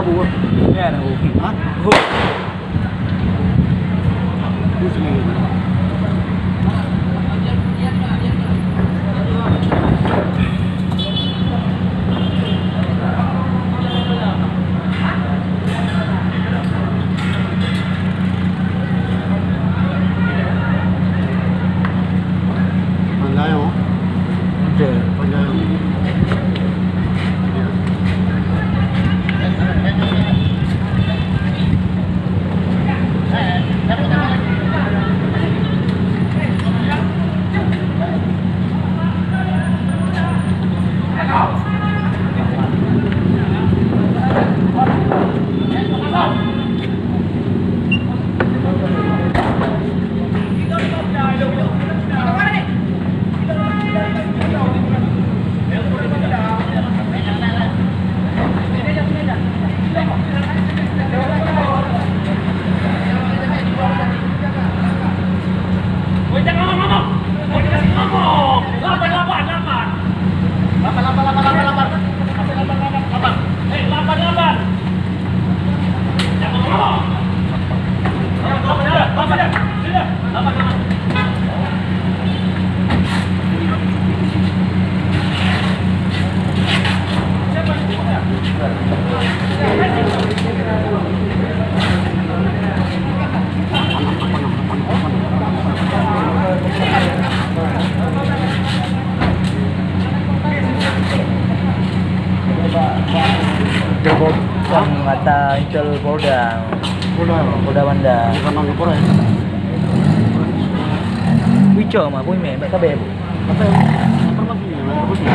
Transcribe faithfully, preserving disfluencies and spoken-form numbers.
Hah? Pandai, oh. Oke. Pandai, oh. Woi, jangan ngomong-ngomong. Woi, jangan ngomong. Lapan, lapan, lapan. Lapan, lapan, lapan, lapan, lapan. Lapan, lapan, lapan, lapan. Hei, lapan, lapan. Jangan ngomong. Lapan, lapan, lapan, lapan. Sudah. Lapan, lapan. Itu Pol-, kan kata Intel Polda. Polda. Polda Banda. Bukan Mangga Polres. Wicok mah, boy meh, bak sabe. Kata, informasi, informasi.